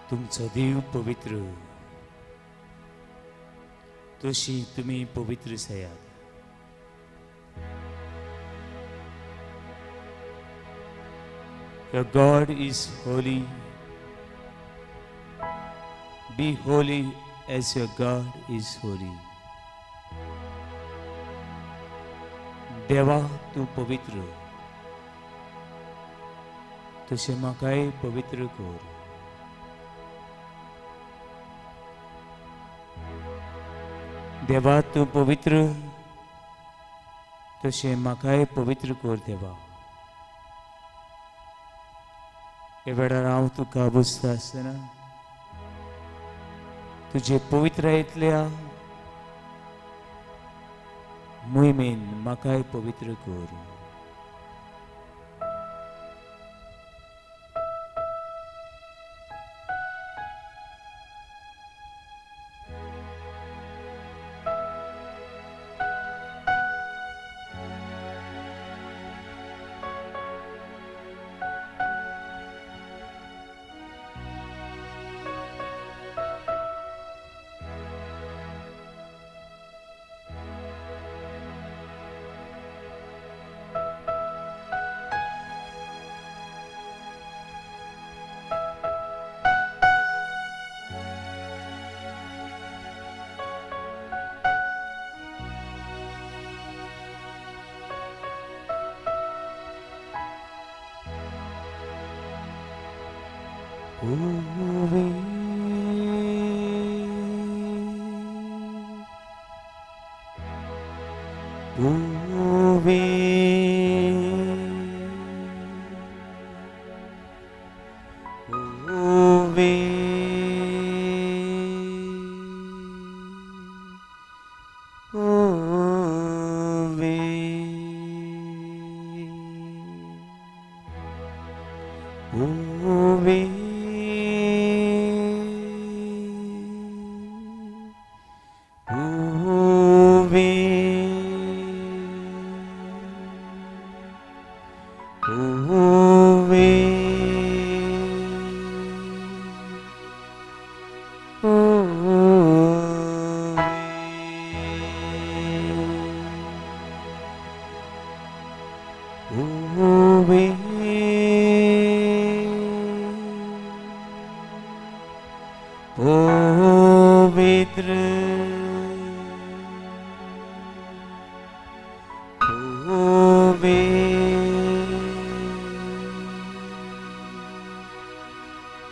तुमचो देव पवित्र तशी तुमी पवित्र जायात. Your God is holy. Be holy as your God is holy. देवा तूं पवित्र तशें म्हाकाय पवित्र कर. देवा तूं पवित्र तशें म्हाकाय पवित्र कर देवा. हे वेळार हांव तुका बसता आसतना तुजे पवित्रायेंतल्या मोहिमेन म्हाकाय पवित्र कर. Ove, ove, ove, ove, ove. पवित्र ove,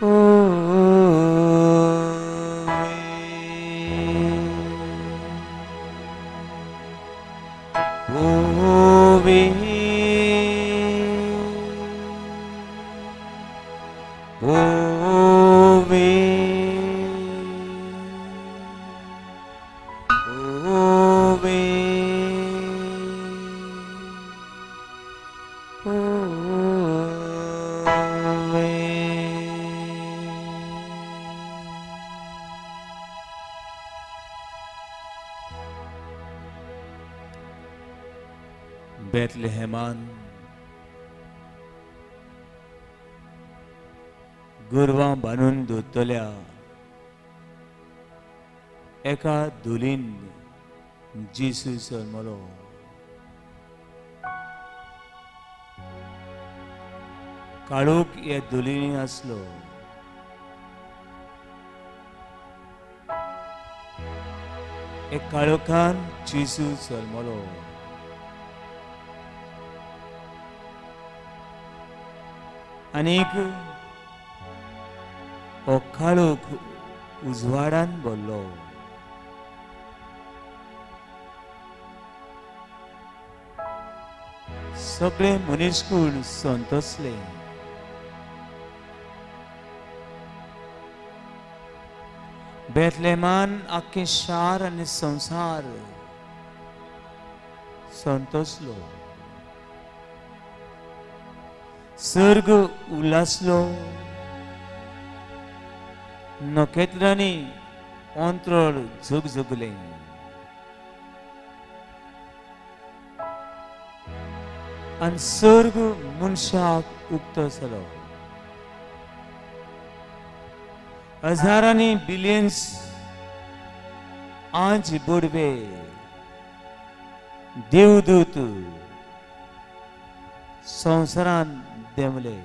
ove, ove, ove, ove. बेथलेहमान गोरवां बांदून दवरतल्या एका धुलीन जेजू जल्मलो. काळोख ह्या धुलींनी आसलो. एक काळोखान जेजू जल्मलो. आनीक हो काळोख उजवाडान भरलो. सगळे मनीसकूळ संतोसले. बेथलेहमान आख्खें शार आनी संवसार संतोसलो. सर्ग उल्हासलो. नखेत्रांनी अंतरळ झगझगलें. आनी सर्ग मनशाक उक्तो जालो. हजारांनी बिलियन्स आंज बुडवे देवदूत संवसारान देंवले.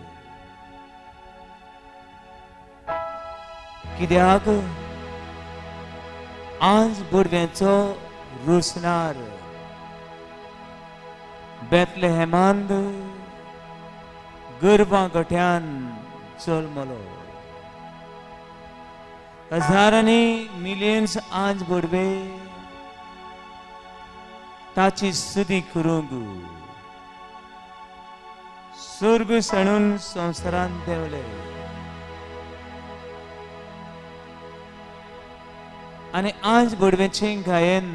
कित्याक आंज बुडव्यांचो रुसणार बेतलेहेमांत गोरवां गोठ्यान जल्मलो. हजारांनी मिलियन्स आंज बुडवे ताची स्तुती करूंक स्वर्ग सणून संवसारांत देंवले. आनी आंज बुडव्याचें गायन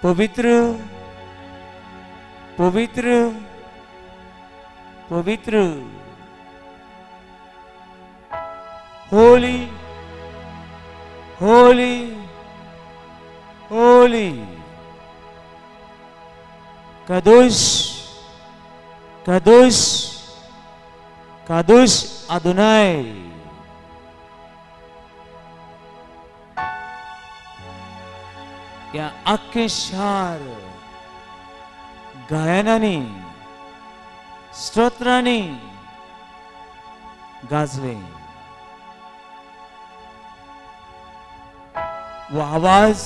पवित्र पवित्र पवित्र, होली होली होली, कदोश कदोश कदोश अदोनाय. ह्या आख्खें शार गायनांनी स्तोत्रांनी गाजलें. वो आवाज,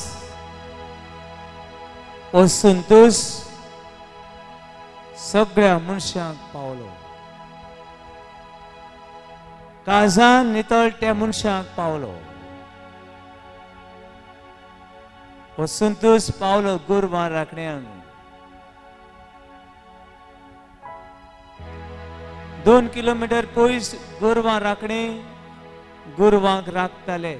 वो संतोष सगळ्या मनशांक पावलो. काळजान नितळ त्या मनशांक पावलो. हो संतोष पावलो गोरवां राखण्यांक. 2 किलोमिटर पयस गोरवां राखणे गोरवांक राखताले.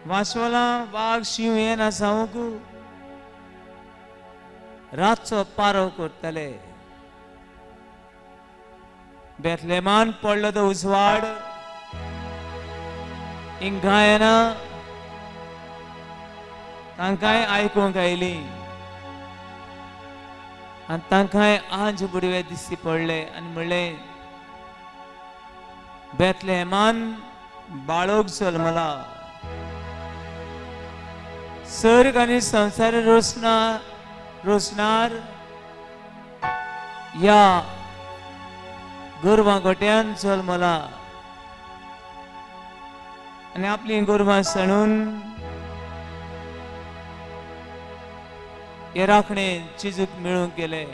वांस्वेलां वाग शींव येना जावंक रातचो पारो करताले. बेतलेमान पडलो तो उजवाड, गायना तांकांय आयकूंक आयली आनी तांकांय आंज बुडवे दिश्टी पडले आनी म्हणलें, बेतलेमान बाळोक जल्मला, सर्ग आनी संवसार रोसणार ह्या गोरवां गोट्यान जल्मला. आनी आपलीं गोरवां सणून हे राखणे चिजूक मेळूंक गेले.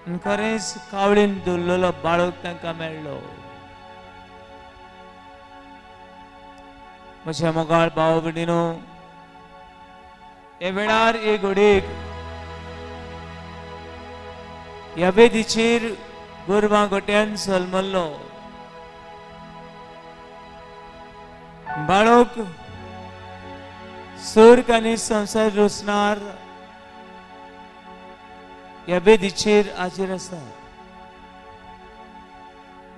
आनी खरेंच कावळीन दवरलेलो बाळक तांकां मेळ्ळो. म्हज्या मोगाळ भाव भयणीनो, हे वेळार हे घडयेक ह्या वेदीचेर गोरवां गोट्यान जल्मल्लो बाळक सर्ग आनी संवसार रोसणार ह्या वेदीचेर हाजीर आसा.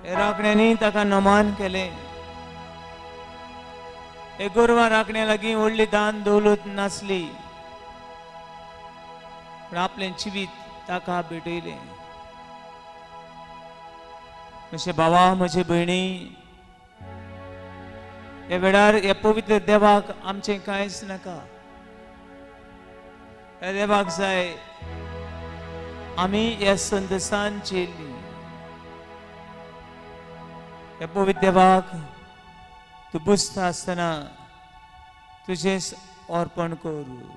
हे राखण्यांनी ताका नमान केलें. हे गोरवां राखण्या लागीं व्हडली दान दौलत नासली, पूण आपलें जिवीत ताका भेटयलें. म्हजे भावा, म्हजे भयणी, ह्या वेळार ह्या पवित्र देवाक आमचें कांयच नाका. ह्या देवाक जाय आमी ह्या संदेशान चेल्ली. ह्या पवित्र देवाक तूं बुजता आसतना तुजें अर्पण करूं.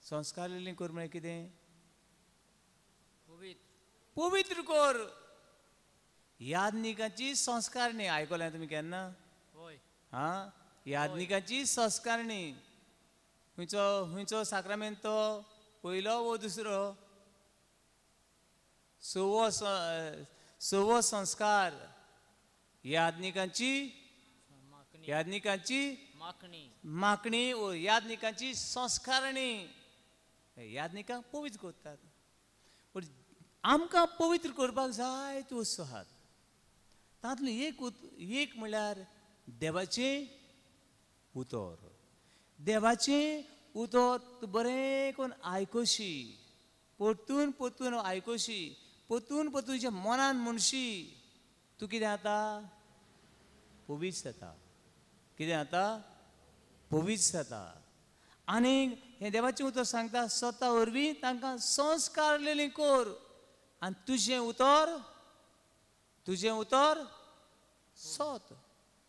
संस्कारलेली कर म्हळ्यार कितें? पवित्र कर. याज्ञिकाची संस्कारणी आयकलें तुमी केन्ना? हां, याज्ञिकाची संस्कारणी. खंयचो खंयचो साक्रामेंत तो? पयलो वो दुसरो? सवो सवो संस्कार. याज्ञिकांची याज्ञिकांची मागणी वो याज्ञिकांची संस्कारणी. याज्ञिकांक पवित्र करतात, पूण आमकां पवित्र करपाक जाय त्यो वस्तू आहात. तातूंतलें एक एक म्हणल्यार देवाचें उतर. देवाचें उतर तूं बरें करून आयकोशी, परतून परतून आयकोशी, परतून परतून तुज्या मनान म्हणशी, तूं कितें जाता? पवित्र जाता. कितें जाता? पवित्र जाता. आनी हें देवाचें उतर सांगता, स्वता वरवीं तांकां संस्कारलेली कर आनी तुजें उतर, तुजें उतर सत.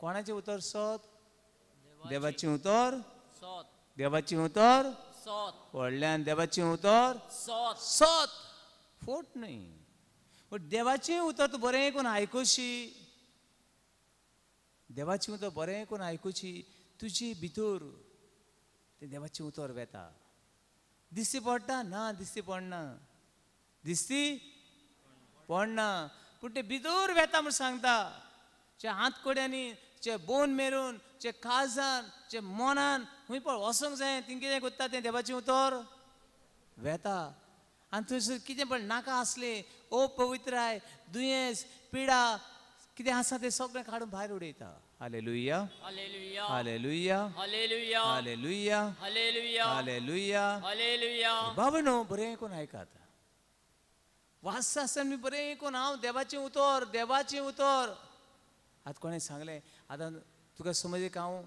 कोणाचें उतर सत? देवाचें उतर सत. देवाचें उतर सत. व्हडल्यान देवाचें उतर सत. सत, फोट न्हय. पूण देवाचें उतर तूं बरें करून आयकोशी, देवाचें उतर बरें करून आयकुची, तुजे भितर तें देवाचें उतर वेता. दिसती पडटा? ना, दिसती पडना. दिसती पडना, पूण तें भितर वेता म्हूण सांगता. जे हातकोड्यांनी, जे बोन मेरून, जे काळजान, जे मनान खंय पळय वचोंक जाय, थिंग कितें करता तें देवाचें उतर वेता. आनी थंयसर कितें पळय नाका आसलें, अपवित्राय, दुयेंस, पिडा कितें आसा तें सगळें काडून भायर उडयता. Hallelujah, hallelujah, hallelujah, hallelujah, hallelujah. बाबा बरें कोण आयकात, वाचता आसतना मी बरें कोण हांव देवाचें उतर, देवाचें उतर. आतां कोणें सांगलें, आतां तुका समज एक हांव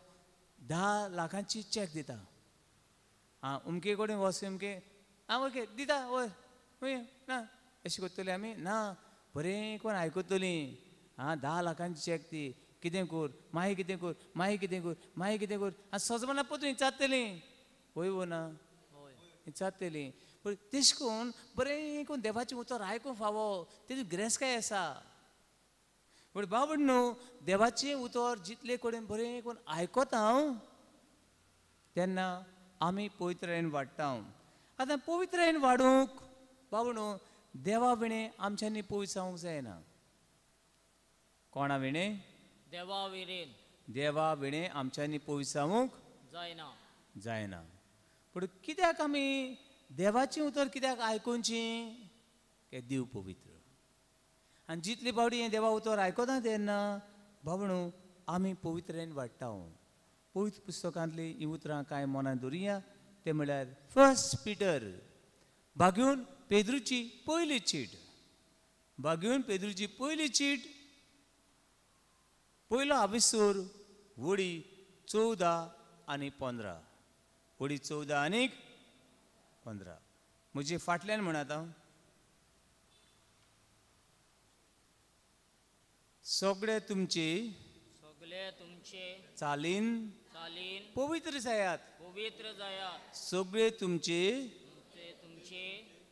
10 लाखांची चॅक दिता, आं अमके कडेन वच, अमके आं ओके दिता, वय वय ना अशें करतली आमी? ना, बरें कोण आयकतलीं. आं 10 लाखांची चॅक ती, कितें कर, मागीर कितें कर, मागीर कितें कर, मागीर कितें कर, आनी सजमना परतून विचारतलीं. वय वो ना विचारतलीं. पूण तेश करून बरें करून देवाचें उतर आयकूंक फावो, तेजी गिरेस्तकाय आसा. पूण बाबड न्हू, देवाचें उतर जितले कडेन बरें करून आयकता हांव तेन्ना आमी पवित्रायेन वाडटा. आतां पवित्रायेन वाडूंक बाबड न्हू, देवा विणें आमच्यांनी पवित्र जावंक जायना. कोणा विणें? देवा विणें. देवा विणें आमच्यांनी पवित्र जावंक जायना, जायना. पूण कित्याक आमी देवाचें उतर कित्याक आयकुचें? की देव पवित्र. आनी जितले फावटी हें देवा उतर आयकता तेन्ना बाबणू आमी पवित्रायेन वाडटा. पवित्र पुस्तकांतलीं हीं उतरां कांय मनांत दवरुया. तें म्हणल्यार फर्स्ट पिटर, भाग्यून पेद्रूची पयली चीट, भाग्यून पेद्रूची पयली चीट, पयलो आविसूर, वडी 14 आनी 15. वडी 14 आनी 15. म्हजे फाटल्यान म्हणात हांव, सगळे तुमचे, सगळे तुमचे चालीन, चालीन पवित्र जायात, पवित्र जायात. सगळे तुमचे, तुमचे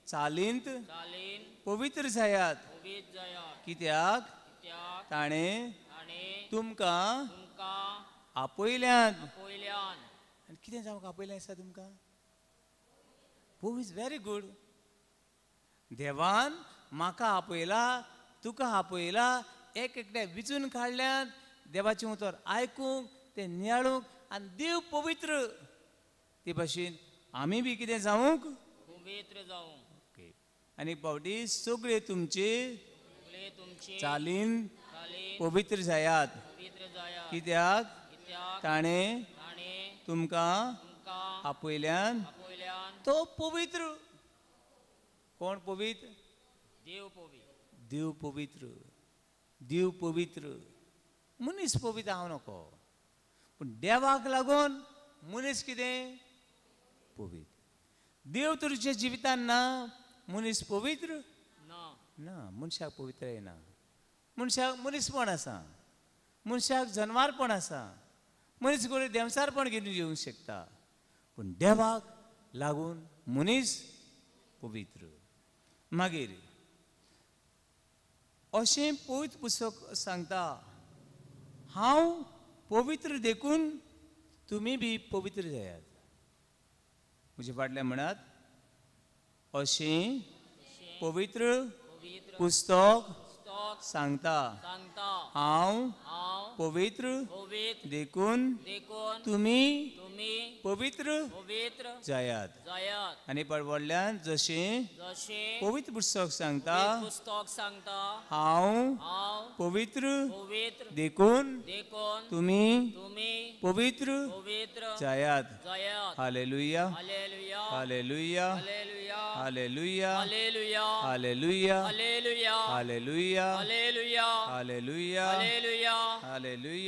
चालींत, चालीन पवित्र जायात. पवित्र जायात. कित्याक? कित्याक ताणें ताणें तुमकां तुमकां आपयल्यान. आपयल्यान. आनी कितें जावंक आपयलें आसा तुमकां? पवित्र, व्हेरी गूड. देवान म्हाका आपयला, तुका आपयला, एक एकट्या विचून काडल्यान देवाचें उतर आयकूंक, तें नियाळूंक. आनी देव पवित्र, ते भाशेन आमी बी कितें जावंक? पवित्र जावंक. ओके. आनी एक फावटी सगळे तुमचे चालीन पवित्र जायात. कित्याक? ताणें तुमकां आपयल्यान. तो पवित्र. कोण पवित्र? देव पवित्र. देव पवित्र, देव पवित्र. मनीस पवित्र हांव नको, पूण देवाक लागून मनीस कितें पवित्र. देव तुज्या जिवितान ना, मनीस पवित्र ना, ना. मनशाक पवित्र येना. मनशाक मनीसपण आसा, मनशाक जनवारपण आसा, मनीस कडेन देंवचारपण घेवन येवंक शकता, पूण देवाक लागून मनीस पवित्र. मागीर अशें पवित्र पुस्तक सांगता, हांव पवित्र देखून तुमी बी पवित्र जायात. म्हजे फाटल्यान म्हणात, अशें पवित्र पुस्तक सांगता, हांव पवित्र देखून तुमी पवित्र जायात. आनी व्हडल्यान जशें पवित्र पुस्तक सांगता, हांव पवित्र देखून तुमी पवित्र जायात. Hallelujah, hallelujah, hallelujah, hallelujah, hallelujah, hallelujah, hallelujah, hallelujah,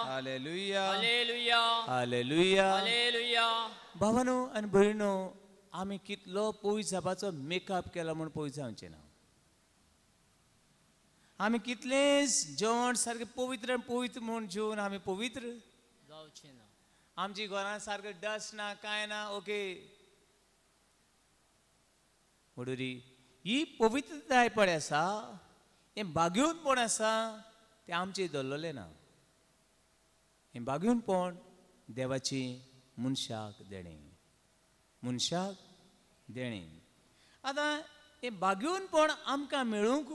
hallelujah, hallelujah. भावानो आनी भयणो, आमी कितलो पयस जावपाचो मेकअप केला म्हूण पयस जावचें ना. आमी कितलेंच जेवण सारकें पवित्र पवित्र म्हूण जेवन आमी पवित्र जावचें ना. आमची घरान सारकें डस्ट ना, कांय ना, ओके. म्हणून ही पवित्रताय पळय आसा, हें बागेवनपण आसा, तें आमचें दवरलें ना. हें बागेवनपण देवाचें मनशाक देणें, मनशाक देणें. आतां हें बागेवनपण आमकां मेळूंक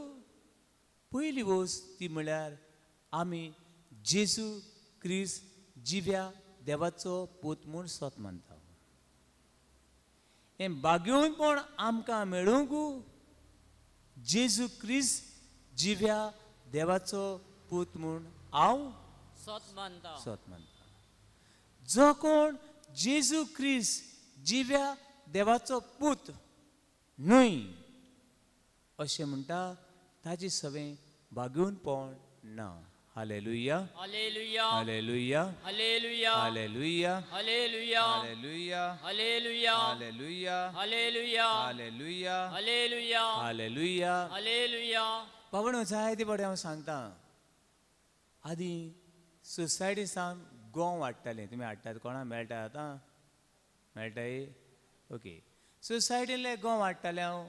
पयली वस्त ती म्हळ्यार आमी जेजू क्रिस्त जिव्या देवाचो पूत म्हूण स्वत मानता. हें बागेवनपण आमकां मेळूंक जेजू क्रिस्त जिव्या देवाचो पूत म्हूण हांव स्वत मानता, स्वत मानता. जो कोण जेजू क्रिस्त जिव्या देवाचो पूत न्हय अशें म्हणटा ताजी सवें बागेवनपण ना. Hallelujah, hallelujah, hallelujah, hallelujah, hallelujah, hallelujah, hallelujah, hallelujah, hallelujah, hallelujah, hallelujah, hallelujah, hallelujah, hallelujah. बाबांनो, जायते फावटी हांव सांगता, आदीं सोसायटी सावन गोंव हाडटाले. तुमी हाडटात? कोणाक मेळटा आतां? मेळटाय? ओके. सोसायटींतले गोंव हाडटाले हांव.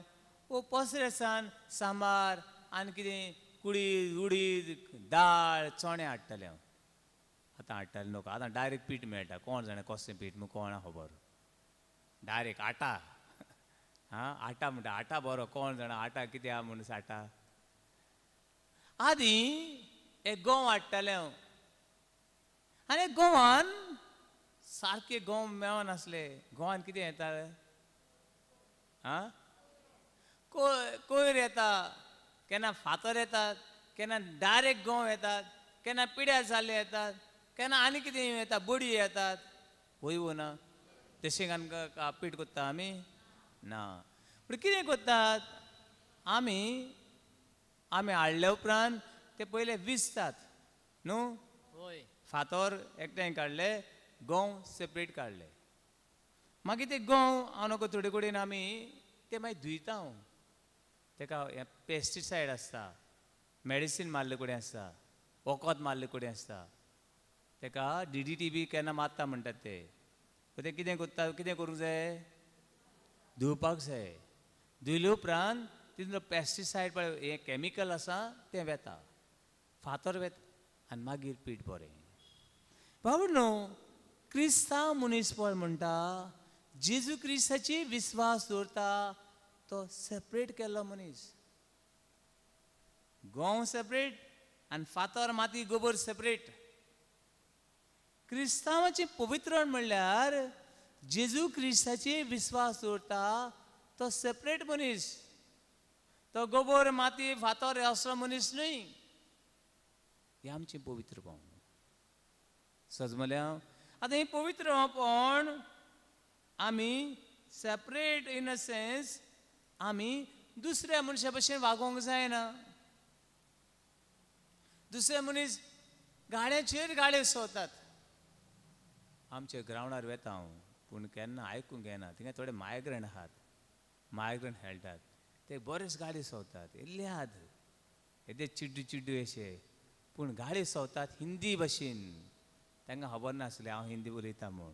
वो पसऱ्या सावन सांबार आनी कितें कुडीद उडीद दाळ चणे हाडटाले हांव. आतां हाडटाले न्हू, आतां डायरेक्ट पीठ मेळटा. कोण जाणा कसलें पीठ म्हूण कोणा खबर. डायरेक्ट आटा. हां, आटा म्हणटा, आटा बरो. कोण जाणा आटा कितें आहा म्हूण आटा. आदीं एक गोंव हाडटाले हांव आनी गोवान सारके गोंव मेळनासले. गोवान कितें येता? आं, कोयर येता, केन्ना फातर येतात, केन्ना डायरेक्ट गोंव येतात, केन्ना पिड्यार जाल्ले येतात, केन्ना आनी कितें येता, बडी येतात. वय वो ना तशें आमकां पीठ कोत्ता आमी ना. पूण कितें करतात आमी, आमी हाडल्या उपरांत ते पयले विजतात न्हू. फातर एकठांय काडले, गोंव सेपरेट काडले. मागीर ते गोंव हांव नको थोडे कडेन आमी ते मागीर धुयता. हांव तेका हें पेस्टिसायड आसता, मेडिसीन मारले कडेन आसता, वखद मारले कडेन आसता, तेका DDT बी केन्ना मारता म्हणटात ते. ते कितें करता, कितें करूंक जाय? धुवपाक जाय. धुयले उपरांत तितूंतलो पेस्टिसायड पळय हें कॅमिकल आसा तें वेता, फातर वेता आनी मागीर पीठ बरें. भावनो, क्रिस्तांव मनीसपण म्हणटा जेजू क्रिस्ताची विस्वास दवरता तो सेपरेट केल्लो मनीस. गोंव सेपरेट आनी फातर माती गोबर सेपरेट. क्रिस्तांवाचें पवित्रण म्हणल्यार जेजू क्रिस्ताची विस्वास दवरता तो सेपरेट मनीस. तो गोबर माती फातर असलो मनीस न्हय. हें आमचें पवित्रपण. सजमल्या आतां हें पवित्रपण आमी सेपरेट इन अ सेन्स आमी दुसऱ्या मनशा भशेन वागोवंक जायना. दुसरे मनीस गाड्याचेर गाडयो सोदतात. आमच्या ग्रावंडार वेता हांव, पूण केन्ना आयकूंक येना. थिंगा थोडे मायग्रंट आहात, मायग्रंट खेळटात, ते बरेच गाडी सोदतात. इल्ले आहात येदे चिड्डू चिड्डू अशे, पूण गाडी सोदतात हिंदी भाशेन. तांकां खबर नासलें हांव हिंदी उलयता म्हूण.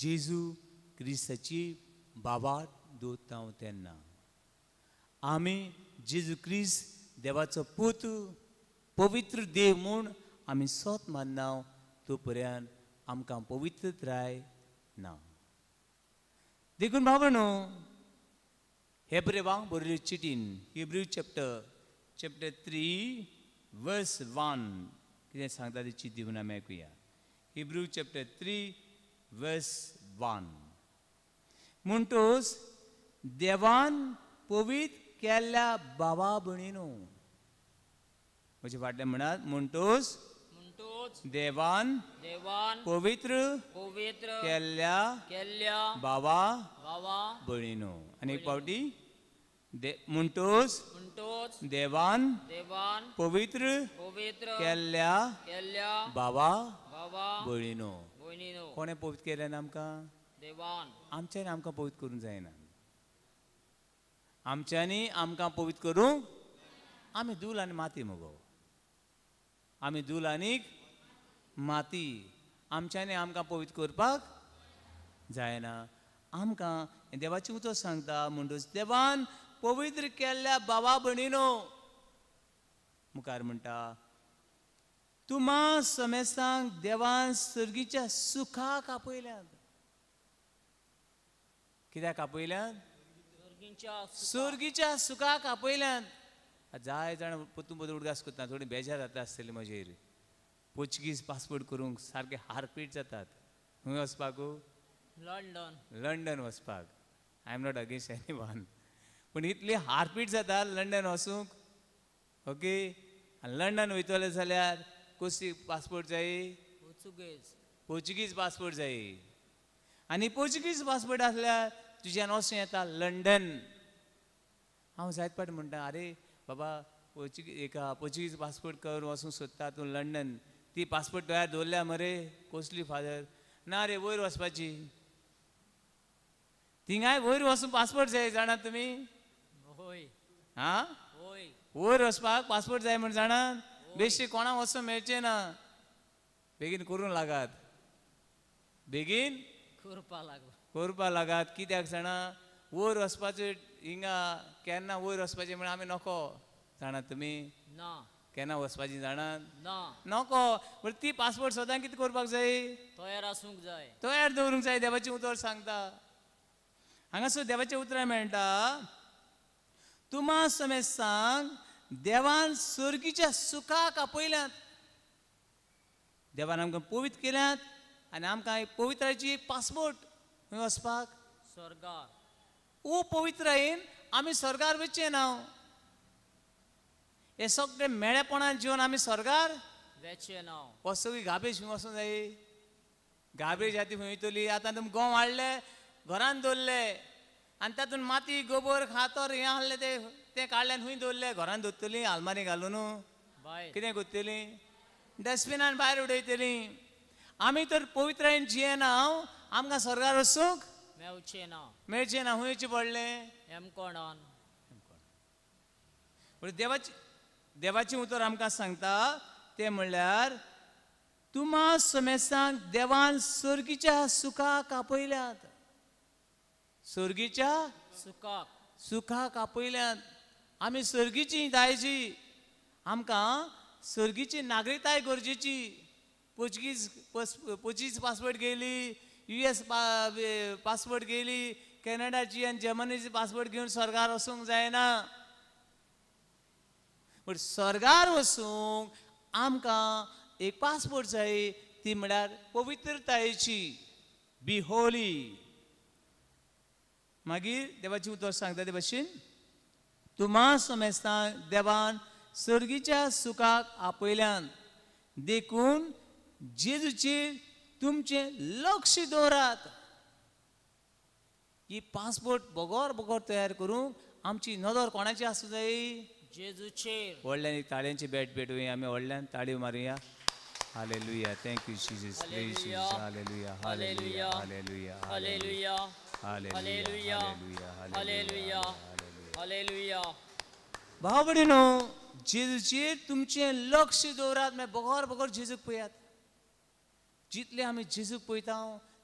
जेजू क्रिस्ताची बाबात दवरता तेन्ना आमी जेजू क्रिस्त देवाचो पूत पवित्र देव म्हूण आमी सोत मानना तो पर्यंत आमकां पवित्रताय ना. देखून भावनो हेब्रेवांक बरयल्ले चिटीन हिब्रू चॅप्टर 3 वर्स 1 कितें सांगता ती चीट दिवन आमी आयकुया. हिब्रू चॅप्टर 3 वर्स 1 म्हणटोच देवान पवित्र केल्ल्या बाबा भयणीनो, म्हजे फाटल्यान म्हणात, म्हणटोच देवान पवित्र केल्ल्या बाबा भयणीनो. आनी एक पावटी म्हणटोच देवान पवित्र केल्ल्या बाबा भयणीनो. कोणें पवित्र केलें ना आमकां? आमच्यांनी आमकां पवित्र करूंक जायना. आमच्यांनी आमकां पवित्र करूंक आमी धूल आनी माती मगो, आमी धूल आनी माती. आमच्यांनी आमकां पवित्र करपाक जायना. आमकां देवाचें उतर सांगता म्हणटच देवान पवित्र केल्ल्या बाबा भयणीनो. मुखार म्हणटा तुमा समेस्तांक देवान सर्गीच्या सुखाक आपयल्यात. कित्याक आपयल्यात? सर्गीच्या सुखाक आपयल्यात. जाय जाण परतून परतून उडगास करता, थोडी बेजार जाता आसतली म्हजेर. पोर्चुगीज पासपोर्ट करूंक सारके हारपीट जातात. खंय वचपाक? लंडन. लंडन वचपाक. I am not against anyone, पूण इतली हारपीट जाता लंडन वचूंक. ओके, आनी लंडन वयतले जाल्यार कसली पासपोर्ट जाय? पोर्चुगीज. पोर्चुगीज पासपोर्ट जाय. आनी पोर्चुगीज पासपोर्ट आसल्यार तुज्यान वचूं येता लंडन. हांव जायत फावट म्हणटा, आरे बाबा एका पोर्चुगीज पासपोर्ट करून वचूंक सोदता तूं लंडन, ती पासपोर्ट तयार दवरल्या मरे? कसली फादर? ना रे, वयर वचपाची. थिंगाय वयर वचूंक पासपोर्ट जाय, जाणा तुमी? आं, वयर वचपाक पासपोर्ट जाय म्हण जाणा? बेश्टी कोणाक वचूंक मेळचें ना. बेगीन करूंक लागात, बेगीन करपा लागात. कित्याक जाणा? वयर वचपाचें हिंगा केन्ना वयर वचपाचें म्हण आमी नको, जाणा तुमी? केन्ना वचपाची जाणात? नको. बरें, ती पासपोर्ट सदां कितें करपाक जाय? तयार आसूंक जाय, तयार दवरूंक जाय. देवाचें उतर सांगता हांगासर देवाचें उतरां मेळटा, तुमा समेस्तांक देवान सर्गीच्या सुखाक आपयल्यात. देवान आमकां पवित्र केल्यात आनी आमकां एक पवित्राची एक पासपोर्ट खंय वचपाक? स्वर्गार. ओ पवित्रायेन आमी स्वर्गार वचचें ना. हे सगळे मेळेपणान जिवन आमी स्वर्गार वचचें ना. हो सगळी गार्बेज खंय वचूंक जाय? गार्बेज आतां खंय वयतली? आतां तुमी गंव हाडले, घरान दवरले आनी तातूंत माती गोबर खातर हें आहलें तें काडलें आनी खंय दवरलें? घरान दवरतलीं आलमारी घालून? कितें करतलीं? डस्टबिनान भायर उडयतलीं. आमी तर पवित्रायेन जियेना, आमकां स्वर्गार वचूंक मेळचें ना. मेळचें ना. खंय वचचें पडलें? हेमकोणान. देवाचें उतर आमकां सांगता तें म्हणल्यार तुमा समेस्तांक देवान सर्गीच्या सुखाक आपयल्यात. सर्गीच्या सुखाक आपयल्यात. आमी सर्गीची दायजी, आमकां सर्गीची नागरिकताय गरजेची. पोर्चुगीज पासपोर्ट गेली, US passport गेली, कॅनडाची आनी जर्मनीची पासपोर्ट घेवन स्वर्गार वचूंक जायना. पूण स्वर्गार वचूंक आमकां एक पासपोर्ट जाय, ती म्हळ्यार पवित्रतायेची, बी होली. मागीर देवाचें उतर सांगता ते भशेन तुमा समेस्तांक देवान सर्गीच्या सुखाक आपयल्यान, देखून जेजूचेर तुमचें लक्ष दवरात. ही पासपोर्ट बगोर बगोर तयार करूंक आमची नदर कोणाची आसूं जाय? जेजूचेर. व्हडल्यान एक ताळयांची भेट भेटुया आमी, व्हडल्यान ताळयो मारुया. Hallelujah, thank you Jesus, praise Jesus. Hallelujah, hallelujah, hallelujah, hallelujah, hallelujah, hallelujah, hallelujah. भाव भयणीनो, जेजूचेर तुमचें लक्ष दवरात. मागीर बगोर बगोर जेजूक पळयात. जितले आमी जेजूक पळयता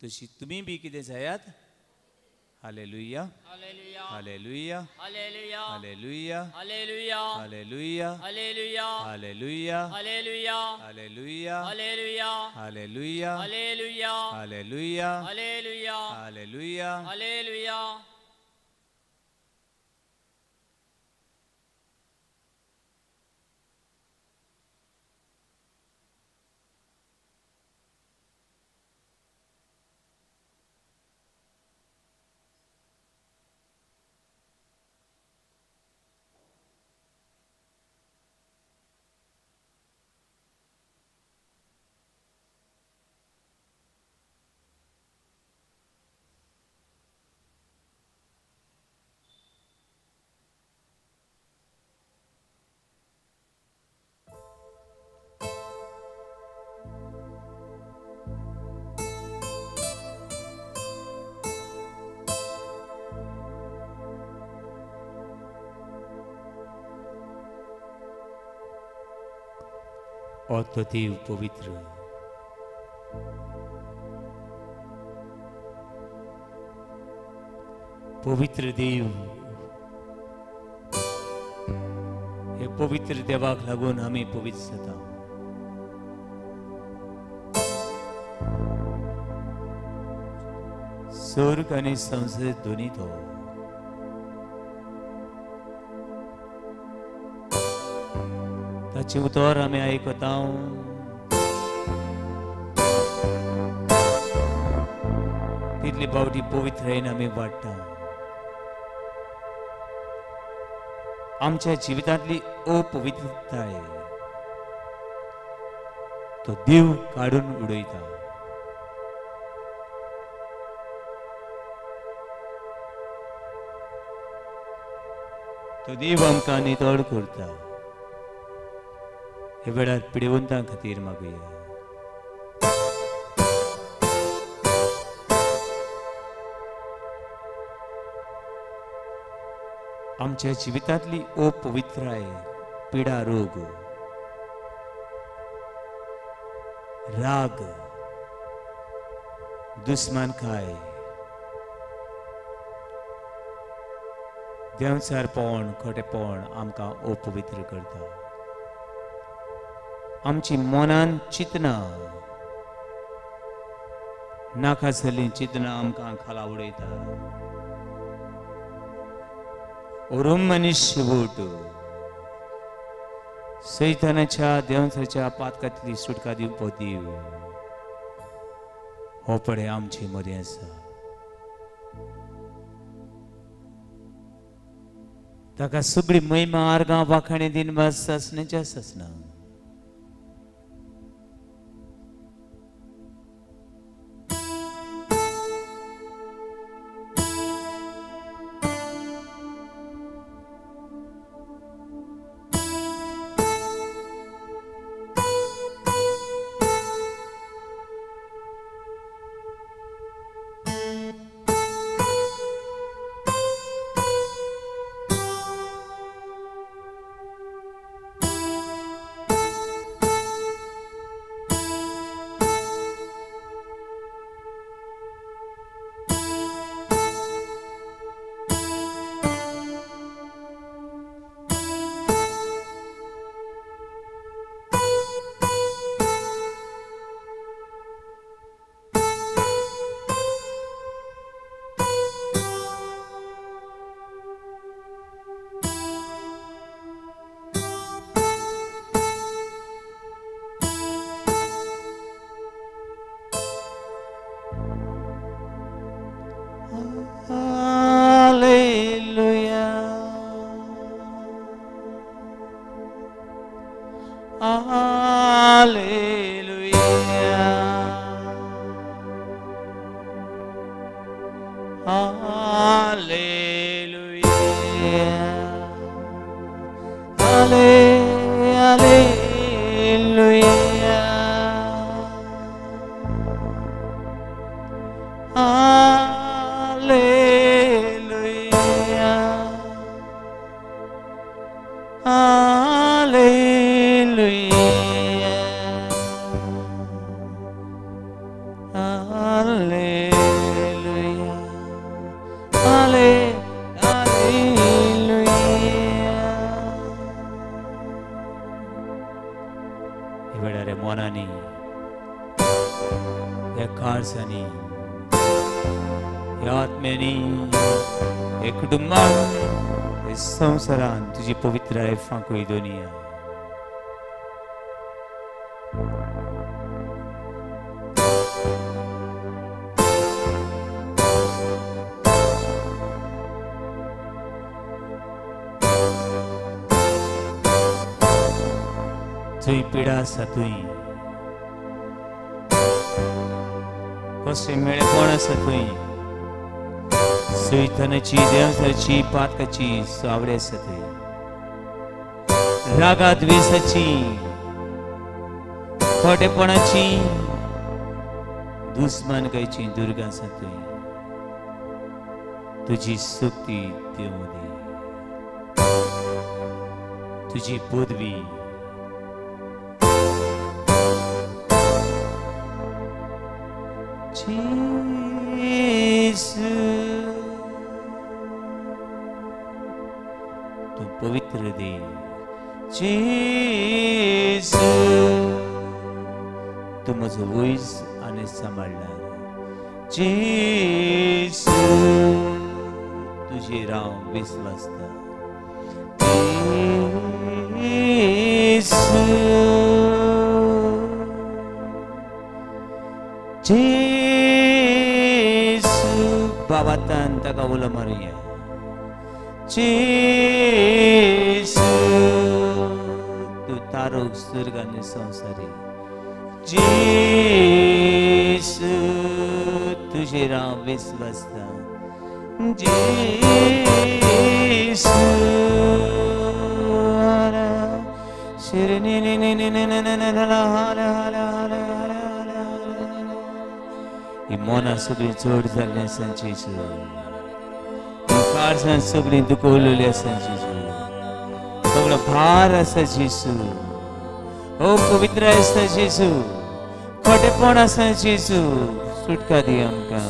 तशी तुमी बी कितें जायात. हालेलुया, hallelujah, hallelujah, hallelujah, hallelujah, hallelujah, hallelujah, hallelujah, hallelujah, hallelujah, hallelujah. तो देव पवित्र, पवित्र देव. हे पवित्र देवाक लागून आमी पवित्र जाता. स्वर्ग आनी संसद दोनी तो ताचें उतर आमी आयकता. तितली पावटी पवित्रतायेन आमी वाडटा. आमच्या जिवितांतली अपवित्रताय तो देव काडून उडयता. तो देव आमकां नितळ करता. हे वेळार पिडेवंतां खातीर मागुया. आमच्या जिवितांतली अपवित्राय, पिडा, रोग, राग, दुस्मानकाय, देंवचारपण, खोटेपण आमकां अपवित्र करता. आमची मनान चिंतना, नाका जाल्लीं चिंतना आमकां खाला उडयता. ओरुम मनीस वोट सैतानाच्या देवसाच्या पातकांतली सुटका दिवपो देव हो पळय आमचे मदें आसा. ताका सगळी महिमा, आर्गां, वाखाणे, दिनवास सासण्याच्या सासना. Hallelujah. मनांनी, ह्या काळजांनी, ह्या आत्म्यांनी, ह्या कुटुंबान, ह्या संवसारान तुजी पवित्राय फांकय दोनिया. थंय पिडा आसा थंय कसलें मेळेपण आसा थंय सैतानाची, देवसाची, पातकाची सावळी आसा थंय, रागा द्वेसाची, खोटेपणाची, दुस्मानकायची दुर्गा आसा थंय तुजी शक्ती देवूं दी, तुजी पदवी जेसू, तूं पवित्र देव जेसू, तूं म्हजो वैज आनी सांबाळणार जेसू, तुजेर हांव विस्वासता जेसू, जेसू. बाबातान ताका उलो मारुया जेसू, तूं तारोक स्वर्ग आनी संवसारी जेसू, तुजेर हांव विस्वासता जेसू. ही मनां सगळीं चड जाल्लीं आसा जेजू, काळजां सगळीं दुखवलेली आसा जेजू, सगळो भार आसा जेजू, ओ पवित्र आसा जेजू, खोटेपण आसा जेजू, सुटका दी आमकां.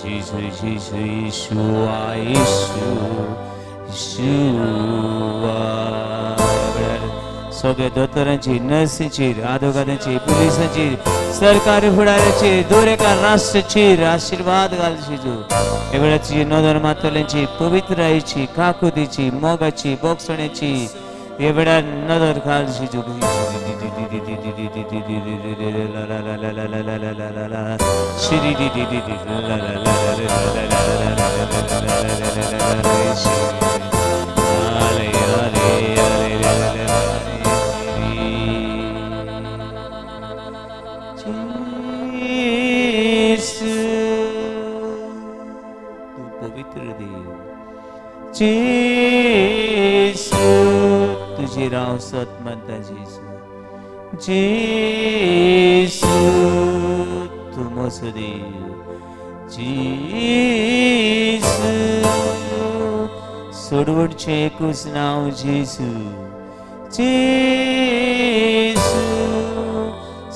Jesus, Jesus, Yeshua, Yeshua. सगळ्या दोतोरांची, नर्सींची, आदोगारांची, पुलिसांची, सरकारी फुडाऱ्याची, दर एका राष्ट्राची आशीर्वाद घाल जेजू. ह्या वेळाची नदर मातल्यांची, पवित्रायेची, काकुतीची, मोगाची, बोगसण्याची ह्या वेळार नदर घाल जेजू. जेसू, तूं पवित्र देव जेसू, तुजेर हांव सत मानता जेजू, जेसू, तूं म्हजो देव जेसू, सोडवणचें एकूच नांव जेजू, जेसू,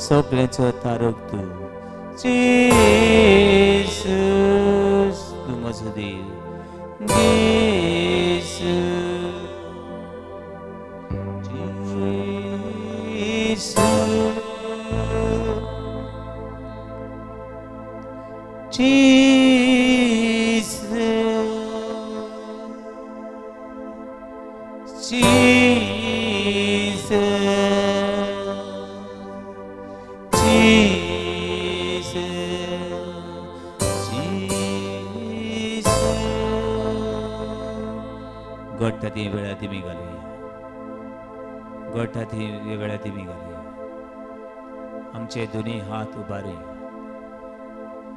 सगळ्यांचो तारक तूं जेसू, तूं म्हजो देव जेसू, जेसू, जेसू, जेसू, जेसू, जेसू. गोठा ती वेळा ती घालुया, गोठा ती वेळा ती घालुया. आमचे दोन्ही हात उबारुया,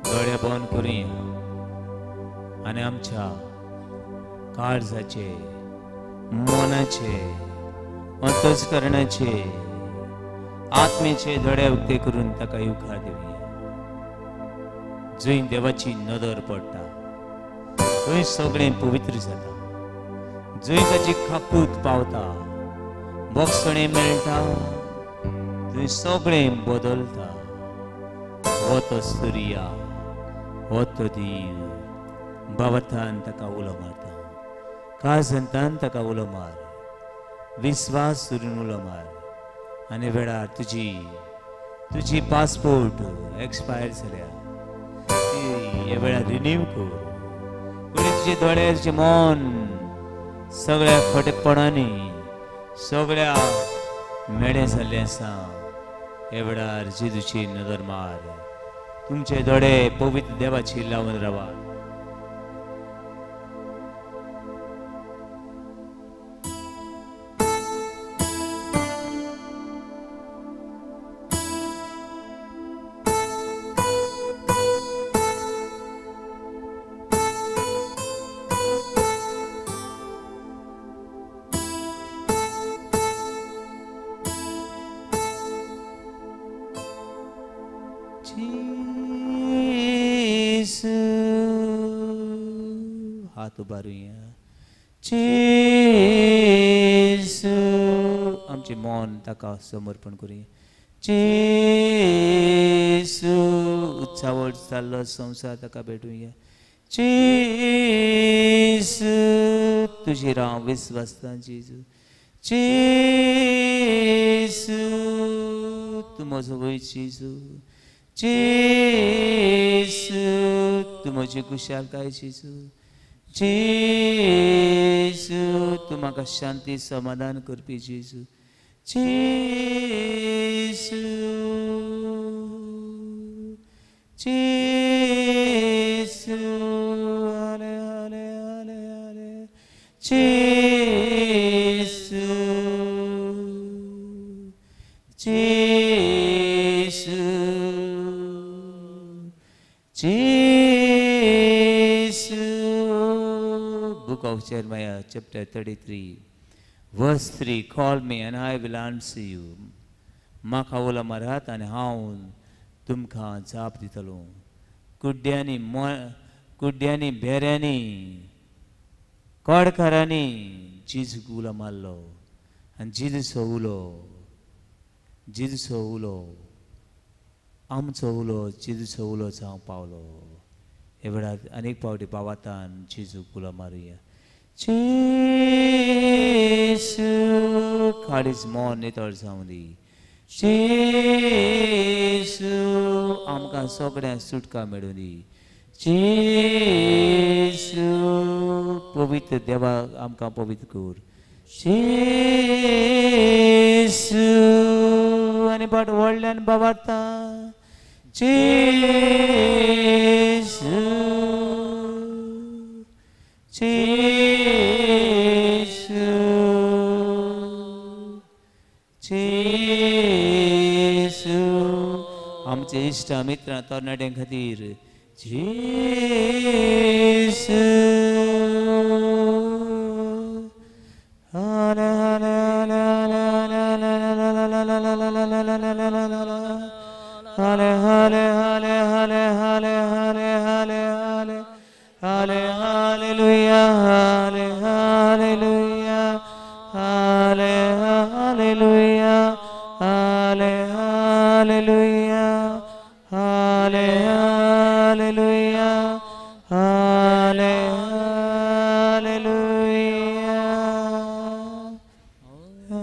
दोळे बंद करुया आनी आमच्या काळजाचे, मनाचे, अंतस्करणाचे, आत्मेचे दोळे उक्ते करून ताका येवकार दिवया. जंय देवाची नदर पडटा थंय सगळें पवित्र जाता, जंय ताची काकूत पावता, बोगसणें मेळटा, थंय सगळें बदलता. हो तो सुर्या, हो तो देव. बावतान ताका उलो मारता, काळजांतान ताका उलो मार, विस्वास करून उलो मार. आनी वेळार तुजी तुजी पासपोर्ट एक्सपायर जाल्या ती ह्या वेळार रिन्यू कर. कोणी तुजे दोळे, तुजें मन सगळ्या खोटेपणांनी सगळ्या मेडें जाल्लें आसा. ह्या वेळार जेजूची नदर मार. तुमचे दोळे पवित्र देवाची लावन रावात. हात उबारुया. जेजू, आमचें मन ताका समर्पण करुया. जेजू, उत्सावट जाल्लो संवसार ताका भेटुया. जेजू, तुजेर हांव विस्वासता जेजू. जेजू, तूं म्हजो वयर जेजू. जेजू, तूं म्हजी खुशालकाय जेजू. जेजू, तूं म्हाका शांती समाधान करपी जेजू. जेजू, जेजू, हाले हाले हाले हाले. जेजू, जेजू, जेजू. Book of Jeremiah, chapter 33, verse 3. Call me and I will answer you. म्हाका उलो मारात आनी हांव तुमकां जाप दितलो. कुड्ड्यांनी, कुड्ड्यांनी, भेऱ्यांनी, कोडकारांनी जेजूक उलो मारलो आनी जेजूचो उलो, जेजूचो उलो, आमचो उलो जेजूचो उलो जावंक पावलो. ह्या वेळार अनेक फावटी बावातान जेजूक उलो मारुया. जेजू, काळीज मन नितळ जावं दी. जेजू, आमकां सगळ्यांक सुटका मेळूं दी. जेजू, पवित्र देवाक आमकां पवित्र कर. जेजू, आनी बाट व्हडल्यान बाबार्ता. जेजू, जेजू, जेजू. आमचे इश्ट मित्रां तरणाट्यां खातीर जेजू. हाले हाले हाले हाले हाले हाले हाले हाले हाले हाले हाले हाले हाले हालेलुया हाले हालेलुया हाले हालेलुया हाले हालेलुया हाले हालेलुया हाले हालेलुया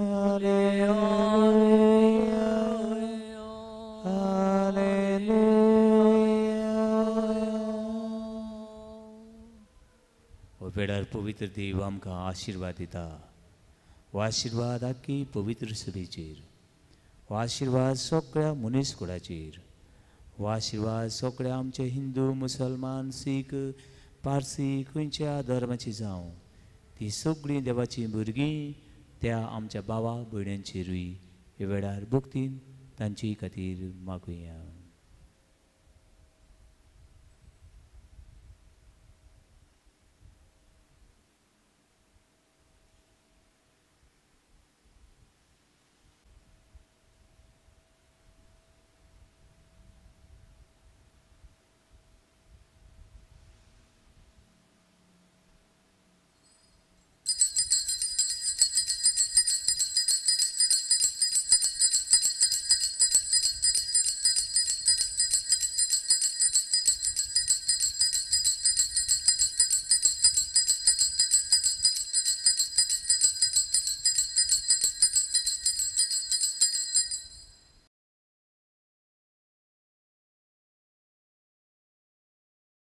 हालेलुया हालेलुया. हो वेळार पवित्र देव आमकां आशिर्वाद दिता. हो आशिर्वाद आख्खी पवित्र सभेचेर, हो आशिर्वाद सगळ्या मनीस कुळाचेर, हो आशिर्वाद सगळ्या आमचे हिंदू, मुसलमान, सीख, पारसी खंयच्या धर्माची जावं ती सगळीं देवाचीं भुरगीं त्या आमच्या बाबा भयण्यांचेरूय ह्या वेळार भक्तीन तांची खातीर मागुया.